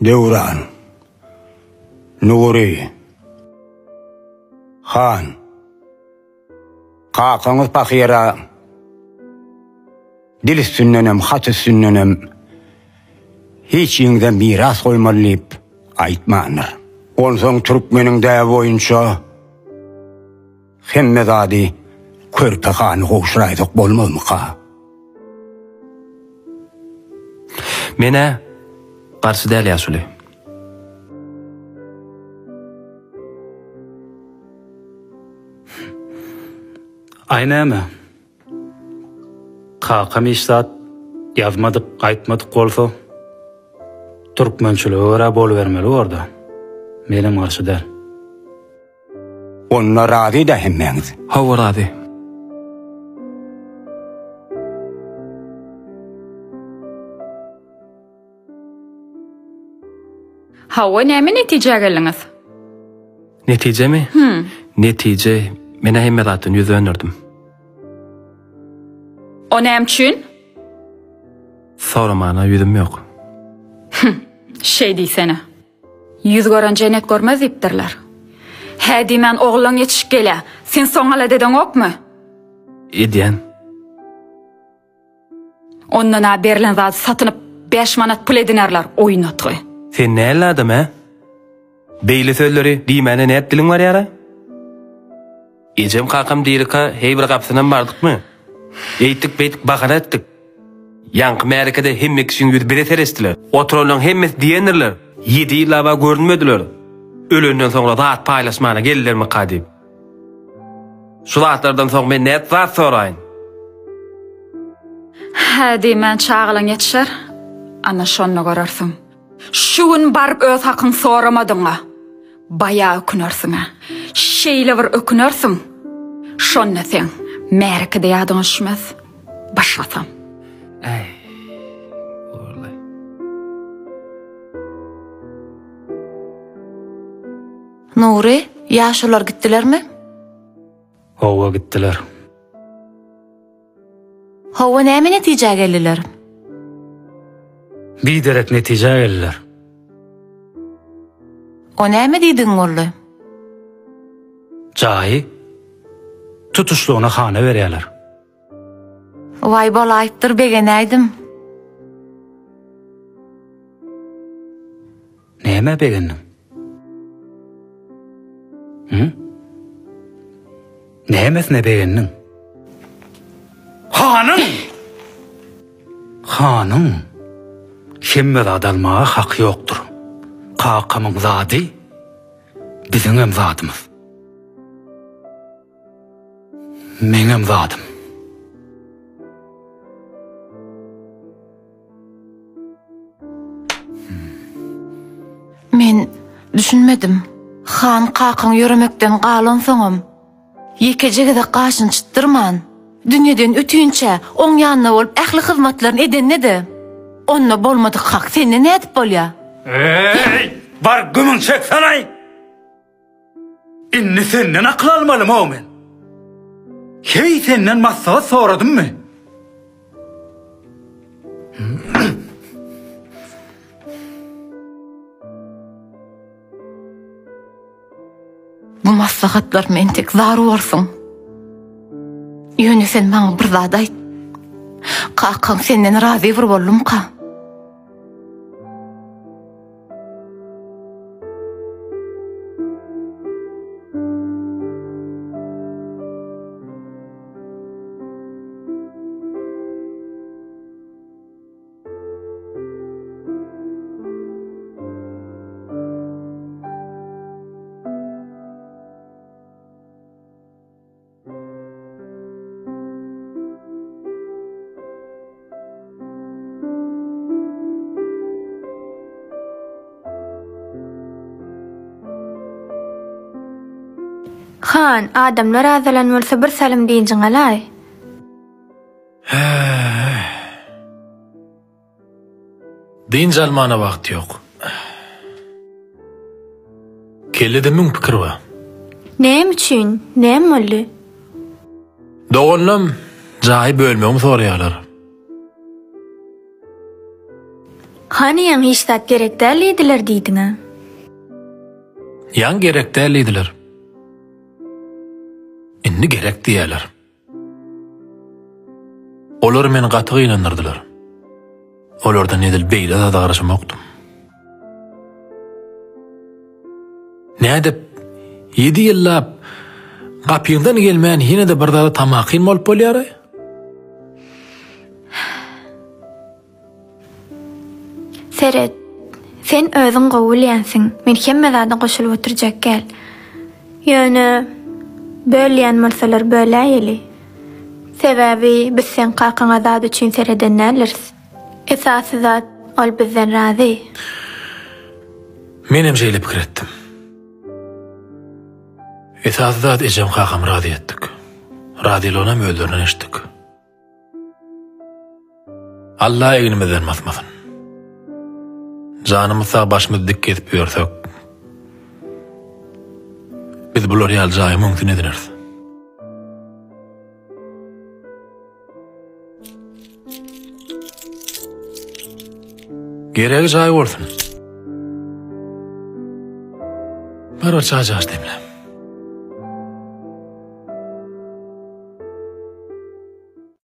Döwran. Nury. Han. Kakaňyz pahyra dil üstündenem, hat üstündenem hiç ýeňde miras goýmaly diýip aýtmandyr. Onsoň türkmeniň däbi boýunça hemme zady körpe hana gowşuraýsak bolmazmyka? Men-ä garşy däl ýaşuly. Aý näme? Kakam hiç zat ýazmadyk, aýtmadyk bolsa, türkmençilige görä bolubermeli borda. Menem garşy däl. Onda razy-da hemmäňiz? Hawa razy. Hawa, näme netijä geldiňiz? Netijemi? Hüm. Netije, men-ä hemme zatdan ýüz dönderdim. O näme üçin? Soramana ýüzüm ýok. Hüm, şeý diýsene. Ýüz gören jennet görmez diýipdirler. Hä diýmän oglan ýetişip gelýä. Sen soň alada edeňokmy? Edýän. Ondan-a berlen zady satynyp bäş manat pul edinerler, oýnatgy. Sen näl adam, hä? Beýle sözleri diýmäne näp diliň barýar-a? Ejem-kakam dirika heý bir gapysynam bardykmy? Eýtdik-beýtdik bahana etdik. Ýaňky märekede hemme kişiň ýüzi bize seretdiler. Oturanlaryň hemmesi diýendirler, Ýedi ýyllab-a görünmediler. Ölenden soňra zat paýlaşmana geldilermika diýip. Şu zatlardan soň men nädip zat soraýyn? Hä diýmän çagalaň ýetişer, ana şonda görersiň. Şu gün baryp öz hakyňy soramadyň-a, baýa ökünersiň-ä. Şeýle bir ökünersiň, şonda seň märeke-de ýadyňa düşmez, başgasam. Äý, borlaý. Nury, ýaşular gitdilermi? Hawa, gitdiler. Hawa, näme netijä geldiler? Biderek netijä geldiler. O näme diýdigiň boldy? Jaýy tutuşlygyna hana berýärler. Waý bolaýypdyr begenäýdim. Nämä begendiň? Hı? Nämesine begendiň? Hanyň! Hanyň hemme zat almaga haky ýokdur. Kakamyň zady biziňem zadymyz. Meňem zadym. Men düşünmedim. Han kakaň ýöremekden galansoňam, ýekeje gezek gaşyny çytdyrman, dünýeden ötünçä oň ýanynda bolup ähli hyzmatlaryny edende-de, onda bolmadyk hak sende nädip bolýa? Eý, bar gümüň çeksene-aý! Indi senden akyl almalymy-ow men? Heý, senden maslahat soradymmy? Bu maslahatlaryma entek zar borsuň. Ýöne sen maňa bir zat aýt. Kakaň senden razy bir boldumyka? Han, adamlar azalan bolsa bir salym dynjyňy alaý. Dynç almana wagt ýok. Kellede müň pikir bar. Näme üçin? Näme boldy? Doganlam jaýy bölmegimi soraýarlar. Hany ýaňy hiç zat gerek däl diýdiler diýdiň-ä. Ýaňy gerek däl diýdiler. Indi gerek diýýärler. Olar meni gaty gynandyrdylar. Olardan edil beýle zada garaşamokdym. Nädip ýedi ýyllap gapyňdan gelmän ýene-de bir zada tamakin bolup bolýar-aý? Seret, sen özüň gowy bilýänsiň, men hemme zada goşulyp oturjak däl. Ýöne bölýän bolsalar böläýeli. Sebäbi biz seň kakaňa zat üçin sereden däldiris. Esasy zat ol bizden razy. Menem şeýle pikir etdim. Esasy zat ejem kakamy razy etdik. Razylygynam özlerinden eşitdik. Alla egnimizden basmasyn. Janymyz sag başymyz dik gezip ýörsek, biz bular ýaly jaýyň müňsüni edineris. Geregi jaý bolsun. Bar bir çaý demle.